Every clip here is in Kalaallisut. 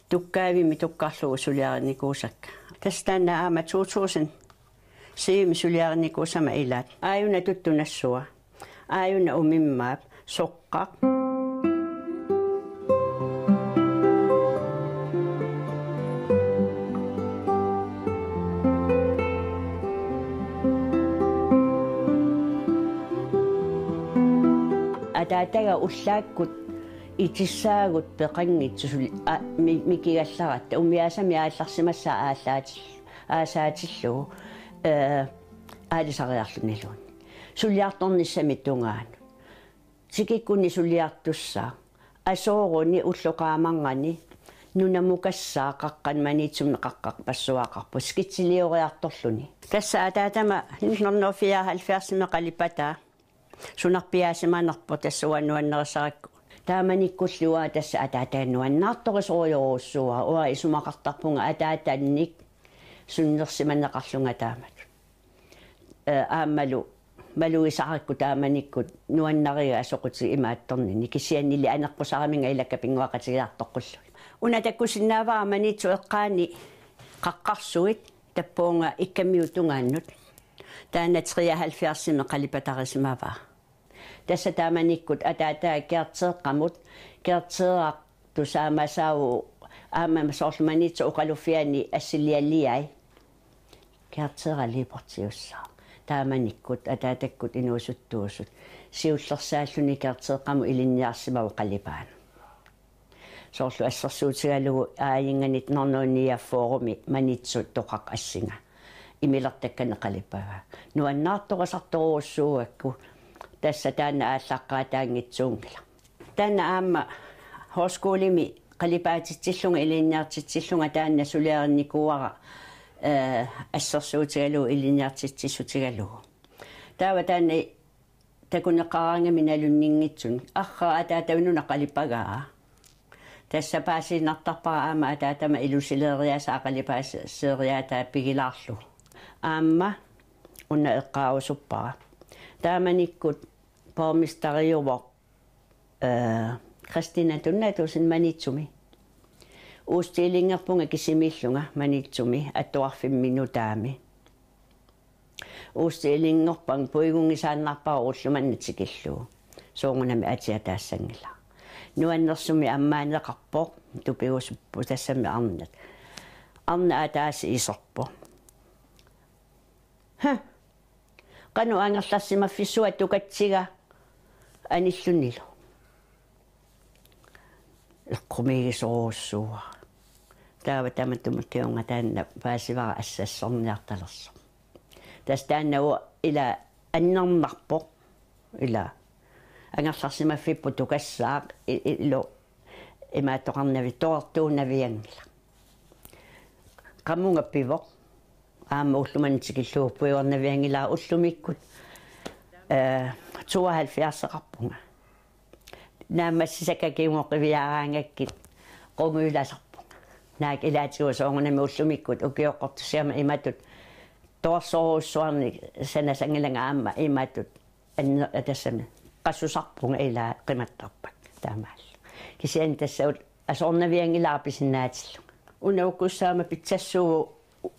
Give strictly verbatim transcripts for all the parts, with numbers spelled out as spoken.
Tukkavimmi tukkarlugu suliarinikuusakka. Tassa taanna aamma to tusind syvimi suliarinikuusama ilaat. Aajuna tuttunassua. Aajuna umimmaap soqqaq. Ataataga ullaakkut itissaagut peqanngitsoq suli-, a, mi-, mikigallaratta. Umiaasami aallarsimassaaq aallaatil-, aasaatillugu, ee, aalisariarluniluunniit. Suliartornissamik tungaanut. Tikikkunni suliartussaaq. Asooruni ullut qaamarnani nunamukassaaq qaqqani Maniitsumi qaqqarpassuaqarpoq skitsilioriartorluni. Tassa ataatama nitten hundrede og fireoghalvfjerdsimi qalipataa. Sunarpiaasimanerpoq tassa uanga nuannarisakka. Taamanikkullu uanga tassa ataataga nuannaartorisorujorujussuuara. Uanga isumaqartarpunga ataatannik sunnersimaneqarlunga taamatut. Ee, aammalu malugisakka taamanikkut nuannariga soqutigimmat atornini kisiannili aneqqusaraminga ilakka pinnguaqatigiartoqqullugit. Una takkusinnaavara Maniitsup eqqaani qaqqarsuit tappuunga ikkamiut tungaannut. Taanna treoghalvfjerdsimi qalipatarisimavaa. Tassa taamanikkut ataataga Gerteeqqamut, Gerteeqqap tusaamasaavoq aamma soorlu Maniitsup oqaluffiani assilialiai. Gerteeqqap liiportiussaaq. Taamanikkut ataatakkut inuusuttuusut. Siullersaalluni Gerteeqqamut ilinniarsimavoq qalipaanut. Soorlu assersuutigalugu aajinnga nitten hundrede niogfyrremi Maniitsup toqaq assinga. Imilertakkani qalipagaa. Nuannaartorisartorujussuugakku tassa taanna aallaqqaataanngitsuunngilaq. Taanna aamma højskolimi qalipaatitsillunga ilinniartitsillunga taanna suliarinikuuara, ee, assersuutigalugu ilinniartitsissutigalugu. Taava taanna takuneqaraangami nalunninngitsunik. Arraa ataatavit una qalipagaa. Tassa paasiinnartarpara aamma ataatama ilusileeriaasaa qalipaaseeriaataa pigilaarlugu. Aamma una eqqaarusuppara. Taamanikkut borgmesteriuvoq, ee, Kristina Tunnatusen Maniitsumi. Udstillingerpunga kisimiillunga Maniitsumi atuarfimmi nutaami. Udstillingerpara puigunngisaannarpara ulloq manna tikillugu. Soorunami atia taassanngilaq. Nuannersumik ammaaneqarpoq, tupigusuppoq tassami arnat. Arnat ataaseq iserpoq. Huh. Qanoq angerlarsimaffissuaq tukatsiga anillunilu. Eqqumiigisorujussuuara. Taava tamatuma kingorna taanna paasivara assassorniartalersoq. Tassa taanna uanga ila annernarpoq. Ila angerlarsimaffipput tukassaaq i-, i-, ilu imaattoqarnavi-, toortuunavianngilaq. Qamunga pivoq. Aamma ulloq manna tikillugu puigornavianngilara ullumikkut, ee, tooghalvfjerdseqarpunga. Naammassisakka kinguaqiviaraangakkit qungujulasarpunga. Naak ilaatigut soorunami ullumikkut ukioqqortussigama imatut toorsorujussuarnik sanasanngilanga aamma imatut anne-, tassami qasusarpunga ilaa qimattarpakka taamaallaat. Kisianni tassa asoornavianngilara pisinnaatillunga. Una ukkusissaq aamma pitsassuuvoq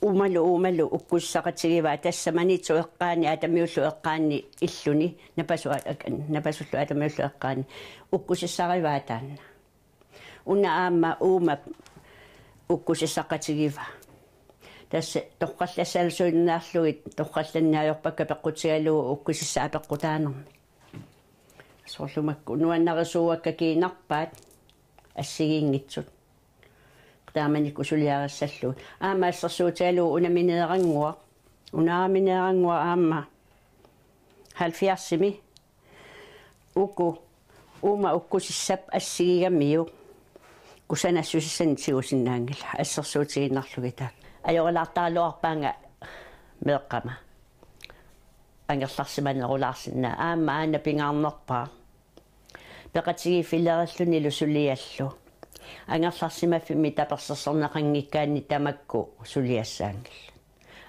uumalu uumalu ukkusissaqatigivaa tassa Maniitsup eqqaani Atamiullup eqqaani illuni napasu-, napasullu Atamiullup eqqaani ukkusissarivaa taanna. Una aamma uuma ukkusissaqatigivaa. Tassa torrallassalersuinnaarlugit torrallanneq ajorpakka peqqutigalugu ukkusissaq apeqqutaanermik. Soorlu makku nuannarisuuakka kiinarpaat assigiinngitsut. Taamanikkut suliarissallugit. Aamma assersuutigalugu unamineerannguaq. Unaamineerannguaq aamma halvfjerdsimi. Uku, uuma ukkusissap assigigamiuk kusanassusisanik tigusinnaanngilaq assersuutigiinnarlugit taakku. Ajorilaartaraluarpaannga meeqqama. Angerlarsimanerulaarsinnaa aamma aana pingaarnerpaaq. Peqatigiiffilerillunilu suliallu. Angerlarsimaffimmik tapersersorneqanngikkaanni tamakku suliassaanngillat.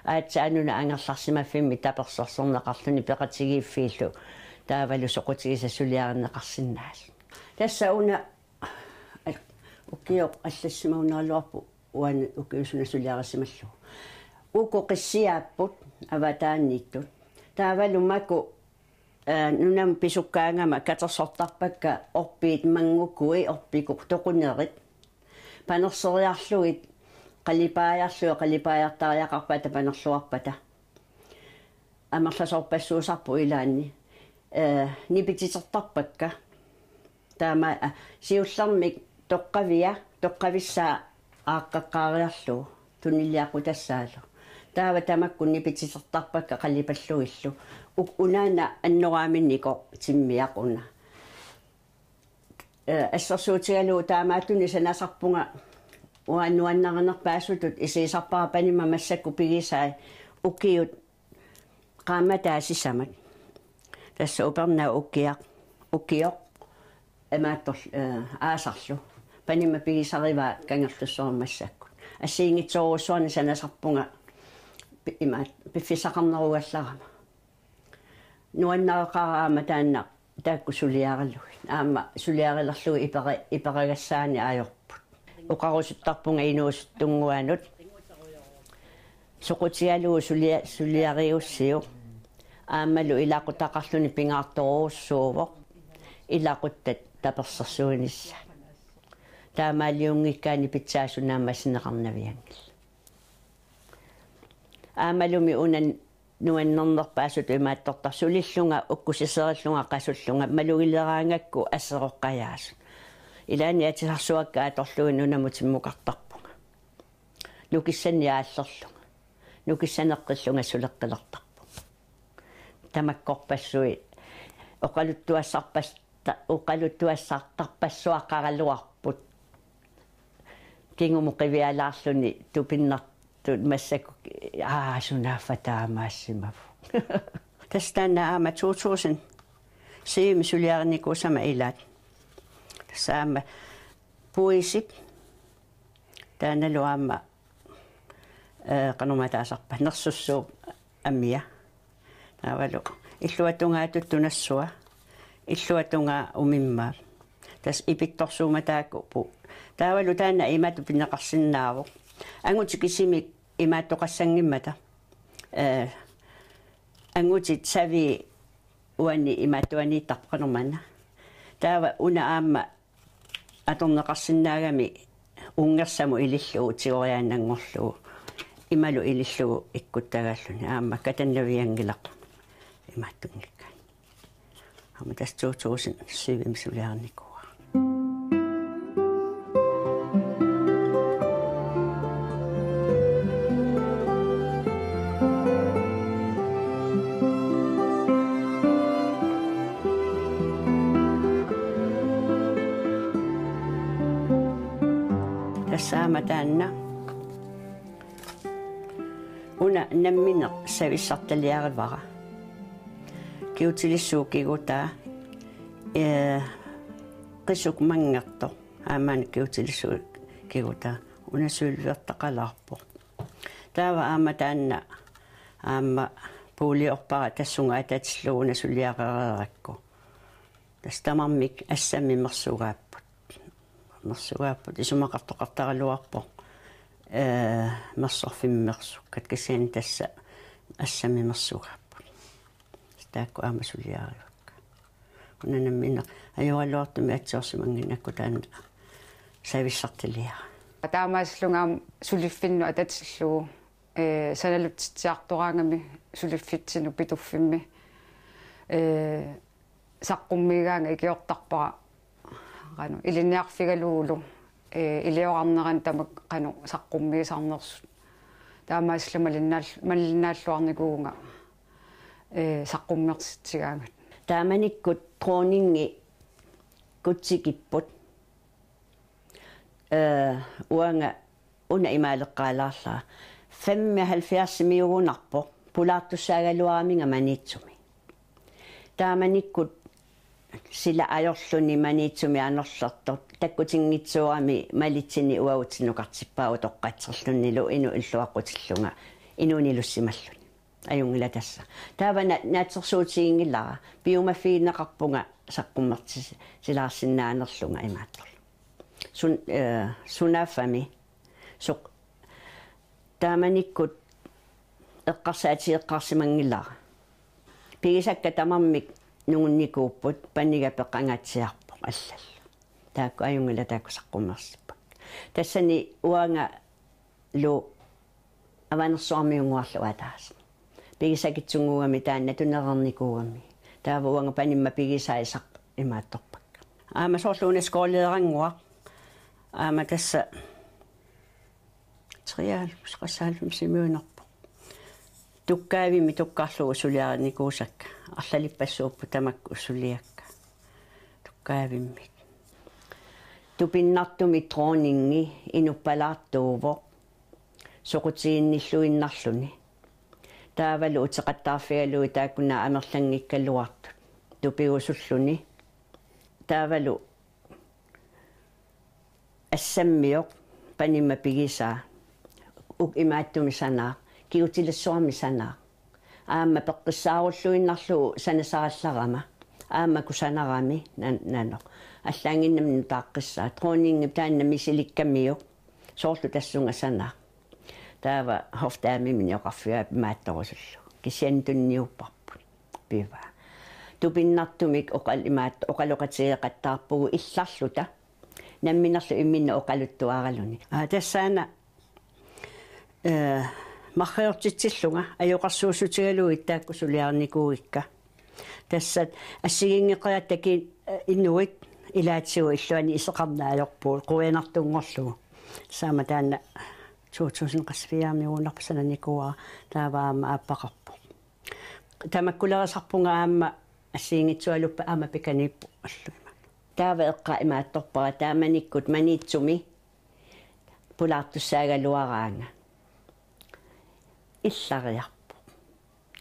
Aatsaat una angerlarsimaffimmik tapersersorneqarluni peqatigiiffiillu taavalu soqutigisat suliarineqarsinnaasut. Tassa una Ukioq allassimagunaraluarpoq uani ukiusunasuliarisimallu. Uku qissiaapput avataaniittut. Taavalu maku, eh, nunam pisukkaangama katersortarpakka orpiit manngukui orpikut toqunerit. Panerseriarlugit qalipaajarlugit qalipaajartariaqarpata panerluarpata. Amerlasoorpassuusarput ilaanni. Eh, nipititertarpakka. Taama, ah, siullermik toqqavia, toqqavissaa aaqqeqqaariarlugu, tunilliaqqutassaalu. Taava tamakku nipititertarpakka qalipallugillu. Uk-, unaana annoraaminikoq timmiaq una. Eh, assersuutigalugu taamaattunik sanasarpunga uanga nuannarinerpaasutut isigisarpara panimma massakkut pigisai ukiut qaammataa sisamat. Tassa upernaaq ukiaq, ukioq, imaattor-, eh, aasarlu. Panimma pigisarivaa kangerlussuarnik massakkut. Assigiinngitsoorujussuarnik sanasarpunga pi-, imaat-, piffissaqarnerugallarama. Nuannareqaara aamma taanna taakku suliaralugit. Aamma suliarilerlugit ipera-, iperagassaanni ajorput. Oqarusuttarpunga inuusuttunnguanut. Soqutigalugu sulia-, suliarigussiuk. Aammalu ilaqutaqarluni pingaartorujussuuvoq. Ilaquttat tapersersuinissaat. Taamaaliunngikkaanni pitsaasut naammassineqarnavianngillat. Aammalumi una nuannernerpaasutut imaattortarpoq sulillunga ukkusiserillunga qasullunga malugileraangakku aseroqqajaasut. Ilaanni atisarsuakka atorlugit nunamut timmukartarpunga. Nukissannik aallerlunga. Nukissaneqqillunga suleqqilertarpunga. Tamakkorpassuit oqaluttuassarpas-, ta-, oqaluttuassartarpassuaqaraluarput. Kingumut qivialaarluni tupinnartut massakkut, aa, sunaaffa taamaassimavoq. Tassa taanna aamma to tusind syvimi suliarinikuusama ilaat. Tassa aamma puisip. Taannalu aamma, eh, qanormaa taasarpa, nersussuup amia. Taavalu illuatungaatut tunassua, illuatungaa umimmaap. Tassa ipittorsuummat taakku pu-. Taavalu taanna imatut pineqarsinnaavoq. Angutit kisimik imaattoqassanngimmata. Eh, angutit savii uani imaattuaniittarput qanormaanna. Taava una aamma atorneqarsinnaagami unngersamut ilillugu tigoriaannanngorlugu. Imalu ilillugu ikkuttagaalluni. Aamma katannavianngilaq imaattunngikkaanni. Aamma tassa to tusind syvimi suliarinikuuara. Tassa aamma taanna. Una nammineq savissartaliarivara. Kigutilissuup kigutaa, eh, qisuk manngertoq. Aamma kigutilissuup kigutaa. Una sølvertaqalaarpoq. Taava aamma taanna aamma puuliorpara tassunga atatillugu una suliareereerakku. Tassa tamarmik assammik mersugaapput. Mersugaapput isumaqartoqartaraluarpoq. Eh, mersorfimmersukkat kisianni tassa assammik mersugaapput. Taakku aamma suliarivakka. Una nammineq ajoraluartumik atsiorsimannginnakku taanna savissartaliara. Taamaasillunga aamma suliffinnut atatillugu, eh, sanalutsitsiartoraangami suliffitsinut Pituffimmi, eh, saqqummiigaanga ikiortarpara qanoq ilinniarfigalugulu, eh, iliorarnerani tamakku qanoq saqqummiisarnersut. Taamaasillunga malinnaal-, malinnaalluarnikuuvunga, eh, saqqummersitsigaangat. Taamanikkut dronningi kutsikipput. Eh, uanga una imaaleqqaalaarlara. Femoghalvfjerdsimiugunarpoq, pulaartussaagaluaraminga Maniitsumi. Taamanikkut sila ajorluni Maniitsumi anorlertoq takkutinngitsoorami malitsinni uagutsinnut utoqqatserlunilu inuk illuaqqutillunga inuup nilussimalluni. Ajunngilaq tassa. Taava na-, naatsorsuutiginngilara. Piumaffigineqarpunga saqqummersilaarsinnaanerlunga imaattorlu. sun-, eh, sunaaffami. Soq-, taamanikkut eqqarsaatigeqqaarsimanngilara. Pigisakka tamarmik nungunnikuupput, paniga peqqangaatsiarpoq allallu. Taakku ajunngilaq, taakku saqqummersippakka. Tassani uangalu Avanersuarmiunnguarlu ataaseq. Pigisakitsunnguugami taanna tunereernikuugami. Taava uanga panimma pigisaasaq imaattorpakka. Aamma soorlu una skoleerannguaq. Aamma tassa treoghalvfems, treoghalvfemsimiuinnarpoq. Tukkaavimmik tukkarlugu suliarinikuusakka. Arlalippassuupput tamakku suliakka. Tukkaavimmik. Tupinnartumik dronningi inuppalaartuuvoq. Soqutiginnilluinnarluni. Taavalu uteqattaarfigalugit taakkunannga amerlanngikkaluartut. Tupigusulluni. Taavalu assammioq panimma pigisaa. Uk imaattumik sanaaq. Kigutilissuarmik sanaaq. Aamma peqqissaarulluinnarlugu sanasarallarama. Aamma kusanarami nan-, nanoq. Allaannginnami nutaaqqissaaq. Dronningi taanna misilikkamiuk. Soorlu tassunga sanaaq. Taava hofdaamimini oqarfigaa imaattorusullugu. Kisianni tunniupparput. Pivaa. Tupinnartumik oqal-, imaat-, oqaloqatigeeqattaarpugut illarluta. Namminerlu imminnut oqaluttuaraluni. Aa, tassaana, eh, marriortitsillunga ajoqersuussutigalugit taakku suliarinikuuikka. Tassa assigiinngeqigakka taakku, eh, inuit ilaatigut illuanni iseqarneq ajorpugut quianartunngorlugu. Taama taanna to tusind qasviaami uunarput sananikuuara, taava aamma aappaqarpoq. Tamakkulerisarpunga aamma assigiinngitsualuppat aamma pikaniippoq alluma. Taava eqqaa imaattorpara taamanikkut Maniitsumi pulaartussaagaluaraanga. Illariarpoq.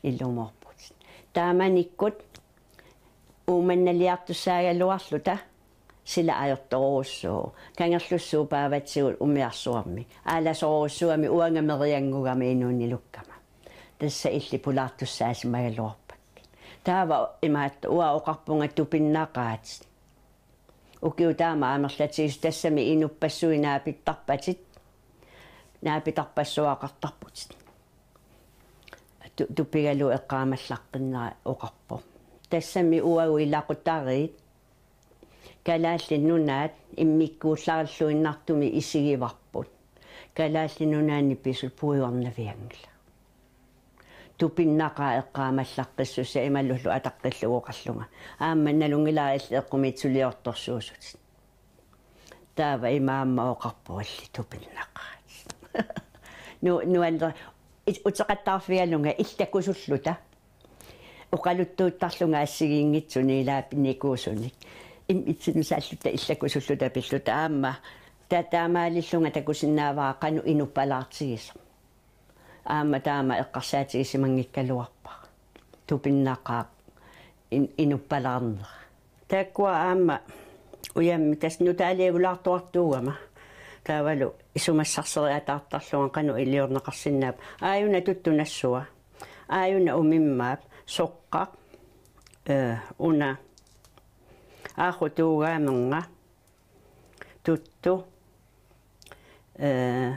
Ilumoorputit. Taamanikkut Uummannaliartussaagaluarluta sila ajortorujussuuvoq. Kangerlussuup paavatigut umiarsuarmi. Aalasorujussuugami uanga merianngugami inuunilukkama. Tassa illit pulaartussaasimagaluarpakkit. Taava imaattoq uanga oqarpunga tupinnaqaatit. Ukiut taama amerlatigisut tassami inuppassuit naapittarpatit. Naapitarpassuaqartarputit. Tu-, tupigalugu eqqaamallaqqinneq oqarpoq. Tassami uagut ilaqutariit Kalaallit Nunaat immikkuullarilluinnartumik isigivarput. Kalaallit Nunaanni pisut puigornavianngillat. Tupinnaqaaq eqqaamallaqqissusia imaluunniit ataqqillugu oqarlunga. Aamma nalunngilara illit eqqumiitsuliortorsuusutit. Taava imaamma oqarpoq illit tupinnaqaaq. Nu-, nuanner-, it-, uteqattaarfigalunga illakusulluta. Oqaluttuuttarlunga assigiinngitsunik ilaapinnikuusunik. Im-, itsinnut saalluta illakusulluta pilluta aamma. Ta-, taamaalillunga takusinnaavara qanoq inuppalaartigisoq. Aamma taama eqqarsaatigisimanngikkagaluarpara. Tupinnaqaaq in-, inuppalaarnera. Taakkua aamma ujammik tassa nutaaliagulaartuartuugama. Taavalu isumassarseriataartarlunga qanoq iliorneqarsinnaapput. Aajuna tuttunassua. Aajuna umimmaap, soqqaq, eh, una, aarrutuugaamernga, tuttu, eh,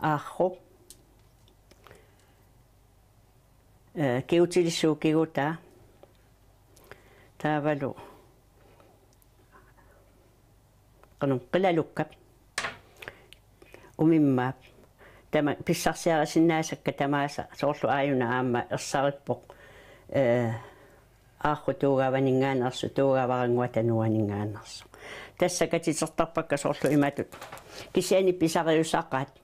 aarrup, eh, kigutilissuup kigutaa, taavalu, qanoq qilalukkap, umimmaap. Tama pissarsiarisinnaasakka tamaasa soorlu aajuna aamma ersarippoq, eh, aarrutuugaavaninngaanneersoq, tuugaavara Nuatanuuaninngaanneersoq. Tassa katitertarpakka soorlu imatut. Kisianni pisariusaqaat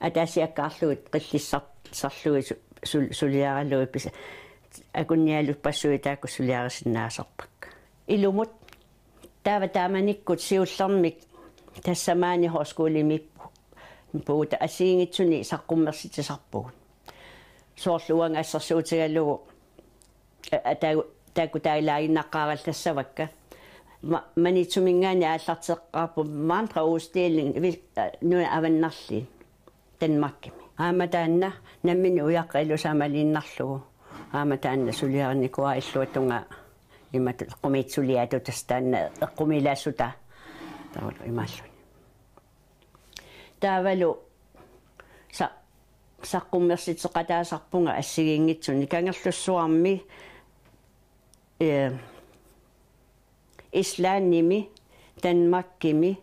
ataasiakkaarlugit qillissar-, sarlugit su-, sul-, suliaralugit pisa-, akunnialuppassuit taakku suliarisinnaasarpakka. Ilumut taava taamanikkut siullermik tassa maani højskolemiippugut assigiinngitsunik saqqummersitsisarpugut. Soorlu uanga assersuutigalugu, a-, a-, taagu-, taakku taalaaginnaqqaarallassavakka. Ma-, Maniitsuminngaanniit aallarteqqaarput Vandreudstilling, vi-, a-, Nunatta Avannarliit. Danmarkimi. Aamma taanna nammineq ujaqqat ilusamaliinnarlugu. Aamma taanna suliarinikuuara illuatungaa Imatut eqqumiitsuliaatut tassa taanna eqqumiilaassutaa. Taavalu imaalluni. Taavalu sa-, saqqummersitseqataasarpunga assigiinngitsunik Kangerlussuarmi, eh, Islandimi, Danmarkimi,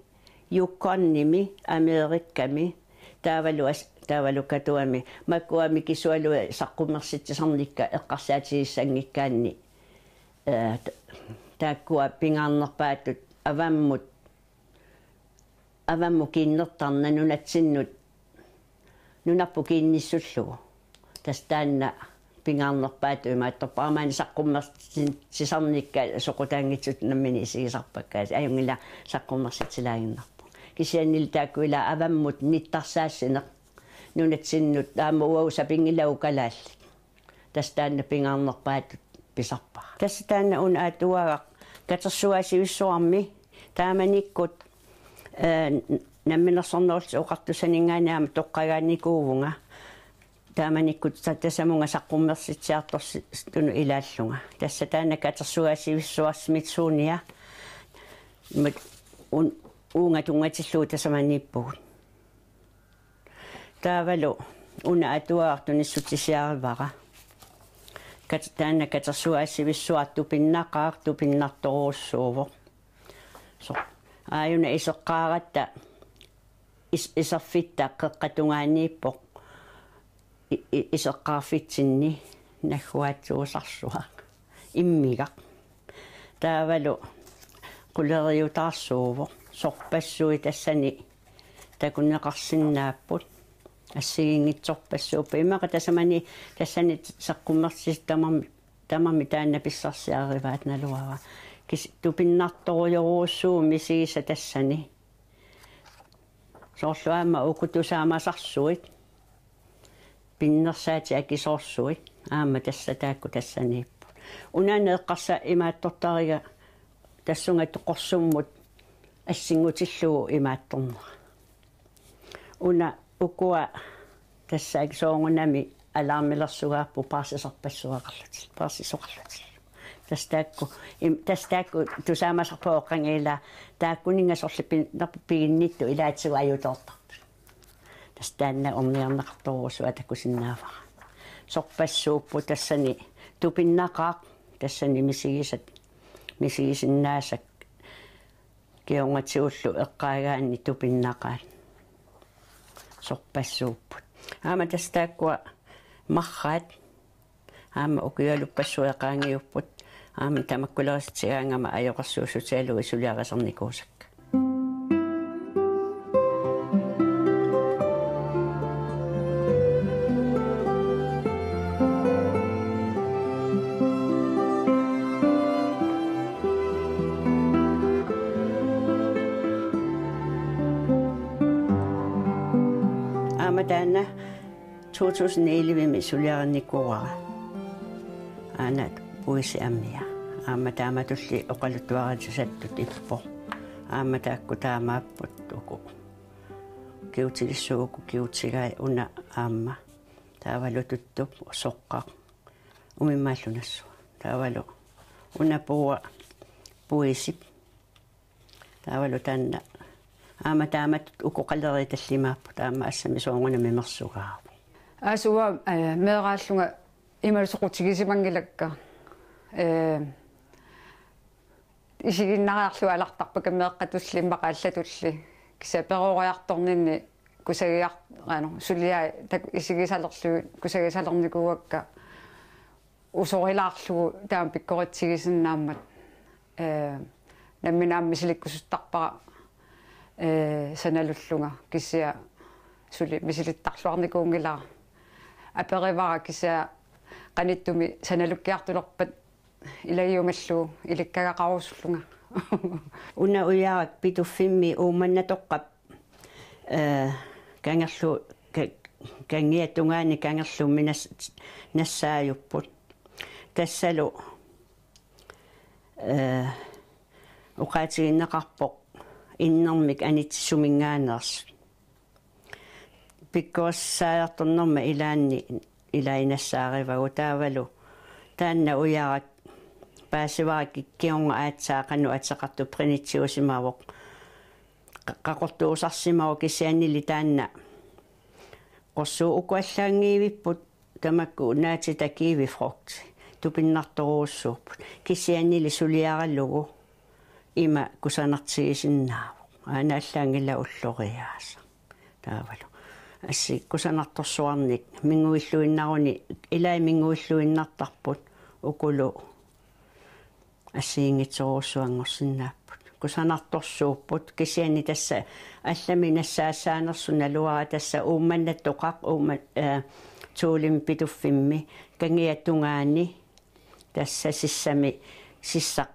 Yukonimi, Amerikami, taavalu as-, taavalu Katuami, makkua mikisualuit saqqummersitsisarnikka eqqarsaatigissanngikkaanni, eh, t-, taakkua pingaarnerpaatut avammut, avammut kiinnertarneq nunatsinnut nunarput kiinnissullugu. Tassa taanna pingaarnerpaatut imaattorpara, maani saqqummersitsisarnikka soqutaanngitsut namminneq isigisarpakka, ajunngilaq saqqummersitsilaaginnarpoq. Kisiannili taakku ila avammut nittarsaassineq nunatsinnut, aamma uagut sapinngilagut kalaallit. Tassa taanna pingaarnerpaatut pisarpara. Tassa taanna una atuagaq katersugaasivissuarmi taamanikkut, eh, Namminersornerullutik Oqartussaninngaanniit aamma toqqagaanikuuvunga. Taamanikkut sa-, tasamunga saqqummersitsiartortunut ilaallunga. Tassa taanna katersugaasivissuaq Smithsonian. Mut un-, uunga tunngatillugu tasamaniippugut. Taavalu una atuagaq tunissutisiarivara. Kat-, taanna katersugaasivissuaq tupinnaqaaq, tupinnartorujussuuvoq. So, aajuna iseqqaaratta is-, iserfitta qeqqata tungaaniippoq. I-, i-, iseqqaarfitsinni nagguaatsuusarsuaq. Immigaq. Taavalu quleriutaarsuuvoq. Sorpassuit tassani takuneqarsinnaapput. Assigiinngitsorpassuupput. Immaqa tasamani tassani saqqummersitsit tamarmi, tamarmik taanna pissarsiarivaat naluara. Kis-, tupinnartorujorujussuuvoq misigisat tassani. Soorlu aamma uku tusaamasarsuit, pinnersaatit akisoorsuit, aamma tassa taakku tassaniipput. Una eqqarsaat imaattortariga tassunga Qorsummut assingutillugu imaattornera. Una ukua tassa soorunami alarmilersugaarput paarsisarpassuaqarlutillu, paarsisoqarlutillu. Tassa taakku, im-, tassa taakku tusaamasarput oqanngilaq, taakkuninnga soorlu pin-, nar-, piginnittut ilaatigut ajutoortarput. Tassa taanna ornigarneqartorujussuaq takusinnaavara. Sorpassuupput tassani tupinnaqaaq, tassani misigisat, misigisinnaasat kingornatigullu eqqaagaanni tupinnaqaat. Sorpassuupput. Aamma tassa taakkua marraat. Aamma ukiualuppassuit qaangiupput. Aamma tamakkulerisitsigaangama ajoqersuussutigalugu suliarisarnikuusakka. Aamma taanna to tusind elleve-mi suliarinikuuara. Aana puisi amia. Aamma taamatulli oqaluttuaritisattut ippoq. Aamma taakku taamaapput uku. Kigutilissut uku kigutigai una aamma. Taavalu tuttup soqqaq. Umimmaallunassuaq. Taavalu una puua puisip. Taavalu taanna. Aamma taamatut uku qaleriit tallimaapput. Aamma assami soorunami mersugaavoq. Asua, eh, meeraallunga imaluunniit soqutigisimanngilakka. Eh, isiginnariarlugit alartarpakka meeqqatulli immaqa allatulli. Kisianni peroriartorninni kusagiar-, aana, suliai tak-, isigisalerlugit, kusagisalernikuuakka usorilaarlugu taama pikkoritsigisinnaammat, eh, nammineq aamma misilikkusuttarpara, eh, sanalullunga kisianni suli misilittarluarnikuunngilara. Aperivara kisianni qanittumi sanalukkiartulerpat ilagiumallugu ilikkagaqarusullunga. Una ujarak Pituffimmi Uummannatoqqap, eh, kangerlu-, ka-, kangiatungaani kangerlummi nas-, nassaajupput. Tassalu, eh, oqaatigineqarpoq innermik anitsissuminngaanneersut. Pikkorissaajartornerma ilaanni ilai nassaarivagut taavalu. Taanna ujarak Paasivara ki-, kingorna aatsaat qanoq ateqartoq printiusimavoq. Qa-, qaqortuusarsimavoq kisiannili taanna. Qorsuup uku allaanngivipput tamakku naatitat kiwifrugtit. Tupinnartorujussuupput. Kisiannili suliaralugu ima kusanartigisinnaavoq. Aana allaanngilaq ulloriaasaq. Taavalu. Assi kusanartorsuarnik minguilluinnaruni, ilai minguilluinnartarput ukulu assigiinngitsorujussuanngorsinnaapput. Kusanartorsuupput kisianni tassa allamik nassaassaanersut naluara tassa Uummannatoqaq Uumma-, eh, Tuulimmi Pituffimmi kangiata tungaani tassa sissami sissaq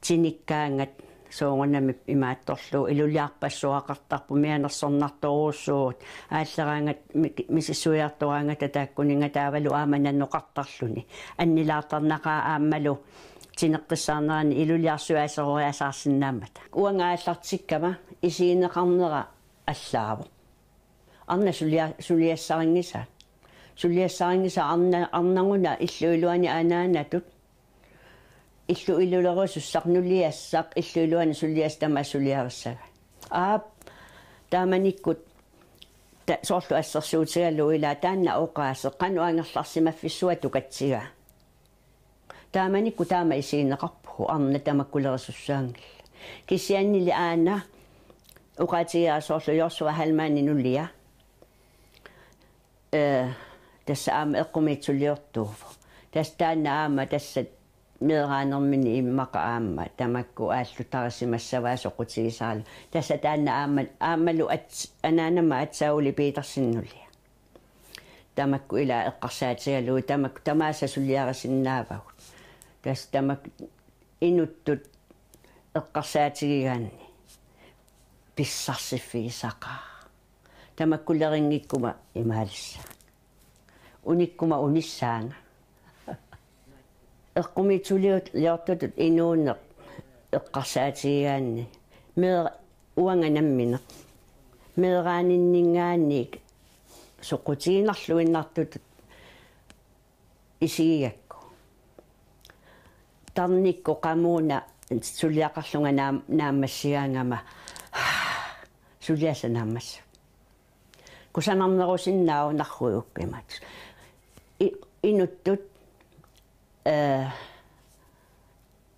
tinikkaangat soorunami imaattorlugu iluliarpassuaqartarput mianersornartorujussuuvugut aalleraangat mi-, misissuiartoraangata taakkuninnga taavalu aamma nanoqartarluni annilaartarnaqaaq aammalu tineqqissaarnerani iluliarsuiaseroriasaarsinnaammata. Uanga aallartikkama isigineqarnera allaavoq. Arnat sulia-, suliassarinngisaat. Suliassarinngisaat arna-, arnaguna illup iluani anaanatut. Illup ilulerisussaq nuliassaq illup iluani suliassaq tamaasa suliarissagai. Aap, taamanikkut ta-, soorlu assersuutigalugu ilaa taanna oqaaseq qanoq angerlarsimaffissuat tukatsigaa. Taamanikkut taama isigineqarpugut arnat tamakkulerisussaanngillat. Kisiannili aana oqaatigigaa soorlu Joshua Heilmannip nulia. Eh, tassa aamma eqqumiitsuliortuuvoq. Tassa taanna aamma tassa meeraanermini immaqa aamma tamakku aallutarisimassavaat soqutigisaralugu. Tassa taanna aamma, aammalu ats-, anaanama aatsaat Ole Petersenip nulia. Tamakku ilaa eqqarsaatigalugit tamakku tamaasa suliarisinnaavagut. Tassa tamakku inuttut eqqarsaatigigaanni pissarsiffigisaqaaq. Tamakkulerinngikkuma imaalissaanga. Unikkuma unissaanga. Eqqumiitsuliortutut inuuneq eqqarsaatigigaanni. Meera-, uanga nammineq. Meeraaninninngaanniit soqutiginarluinnartutut isigigakku. Tarnikkut qamuuna suliaqarlunga naam-, naammassigaangama suliassaq naammassuk. Kusanarnerusinnaavoq narruigukkit imaattoq. I-, inuttut, eh,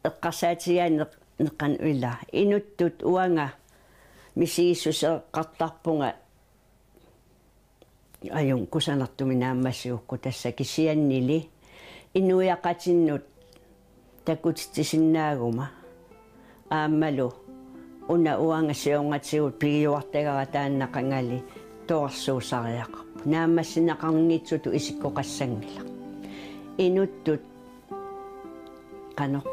eqqarsaatigigaanni neq-, neqqan ila. Inuttut uanga misigissuseqartarpunga ajunngilaq kusanartumik naammassigukku tassa kisiannili inuiaqatinnut takutitsisinnaaguma aammalu una uanga siornatigut pigiuartagara taanna qangali torersuusariaqarpoq. Naammassineqarnitsutut isikkoqassanngilaq. Inuttut qanoq.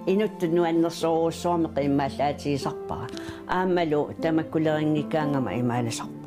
Inuttut nuannersorujussuarmik qiimmallaatigisarpara. Aammalu tamakkulerinngikkaangama imaalisarpoq.